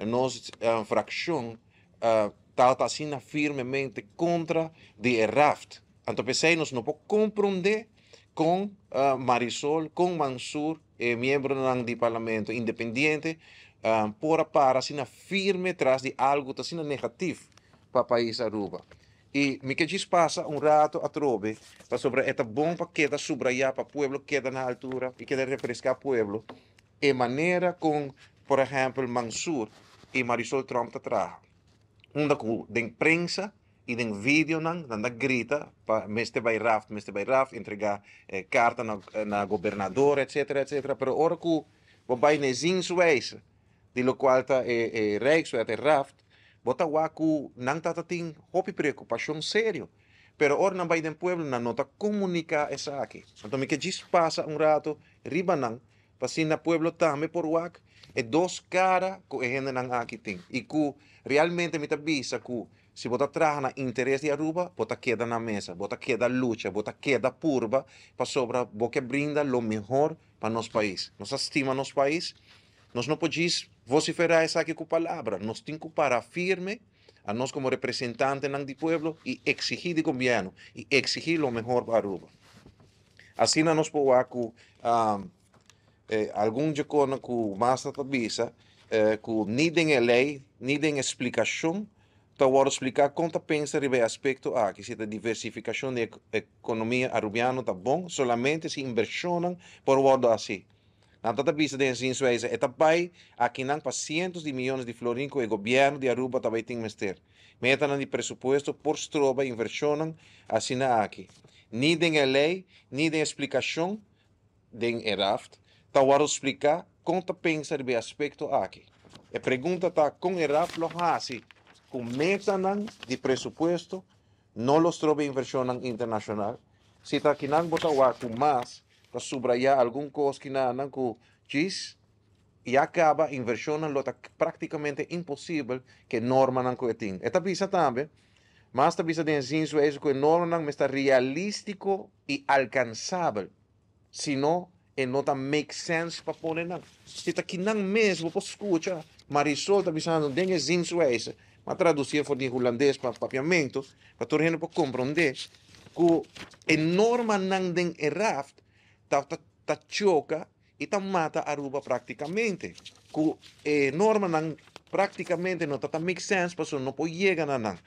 Nos fraccion ta asina firmemente contra di e RAFT. Anto p'esey nos no por compronde con Marisol, con Mansur, e miembronan di parlamento independiente, por a para asina firme tras di algo ta asina negativo pa pais Aruba. Y mi ke pasa un rato atrobe pasobra e ta bon pa keda subraya pa pueblo keda na altura y keda refresca pueblo e manera con, por ehempel, Mansur y Marisol Tromp ta traha. Unda cu den prensa y den video nan ta grita pa mester bay RAFT, mester bay RAFT, entrega carta na gobernador, etc., etc. Pero ora cu bo bay na zienswijze, di locual ta e Rijkswet, e RAFT, bo ta wak cu nan ta tin hopi preocupacion serio. Pero ora nan bay den pueblo, nan no ta comunica esaki. Anto mi ke pasa un rato riba nan, pa asina pueblo tambe por wak e dos cara cu e hendenan aki tin. Y cu realmente mi ta bisa cu si bo ta traha na interes di Aruba, bo ta keda na mesa, bo ta keda lucha, bo ta keda purba, pasobra bo ke brinda lo mehor pa nos pais. Nos stima nos pais, nos no por vocifera esaki cu palabra, nos tin cu para firme, anos como representante di pueblo y exigi di gobierno y exigi lo mehor pa Aruba. Asina nos por cu algun di cu mas ta bisa cu ni den ley ni den explicacion ta wordo splica con ta pensa riba e aspecto aki, si e diversificacion di economia arubiano ta bon solamente si inversion por wordo asina. Nan ta bisa den zienswijze e ta bay aki nan pa cientos di miyones di florin cu e gobierno di Aruba tambe tin mester. Metanan di presupuesto por stroba inversion asina aki. Ni den ley, ni den explicacion den RAFT, ta wordo splica con ta pensa riba e aspecto aki. E pregunta ta con e RAFT lo hasi cu metanan di presupuesto no lo stroba inversion internacional. Si ta aki nan bo ta wak mas pa subraya algun cos cu nan cu diz y caba inversion lo ta practicamente imposibel cu normanan cu tin. E ta bisa tambe, mas ta bisa den zienswijze cu normanan mester ta realistico y alcansabel. Sino, e no ta make sense pa pone nan. Si ta aki nan mes, bo scucha, Marisol ta bisando den zienswijze, m'a traduci for di Hulandes pa Papiamento, pa tur hende por comprende cu e normanan den RAFT ta choca y ta mata Aruba practicamente. Cu e normanan practicamente no ta make sense, paso no por yega na nan.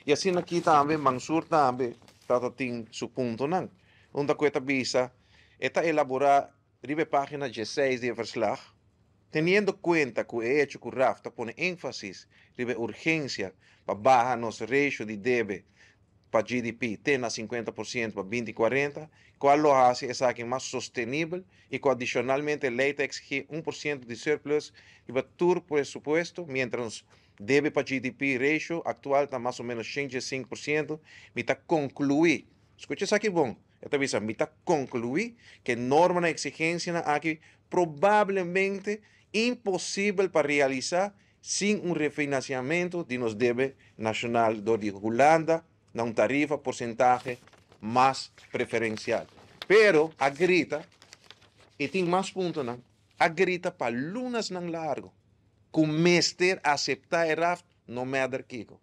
Y asina aki tambe, Mansur tambe, ta tin su puntonan. Unda cu ta bisa, e ta elabora riba pagina 16 di verslag, teniendo cuenta cu e hecho cu RAFT ta pone enfasis riba urgencia pa baha nos ratio di debe pa GDP te na 50% pa 2040, cual lo haci esaki mas sostenibel y cu adicionalmente ley ta exigi 1% di surplus riba tur presupuesto, mientras debe pa GDP ratio actual ta mas o menos 105%, mi ta conclui, scucha esaki bon, e ta bisa, mi ta conclui cu normanan exigencianan aki probablemente imposibel pa realisa sin un refinanciamento di nos debe nacional door di Hulanda na un tarifa porcentahe mas preferencial. Pero a grita, y tin mas puntonan, a grita pa lunanan largo, cu mester acepta e RAFT no matter kico.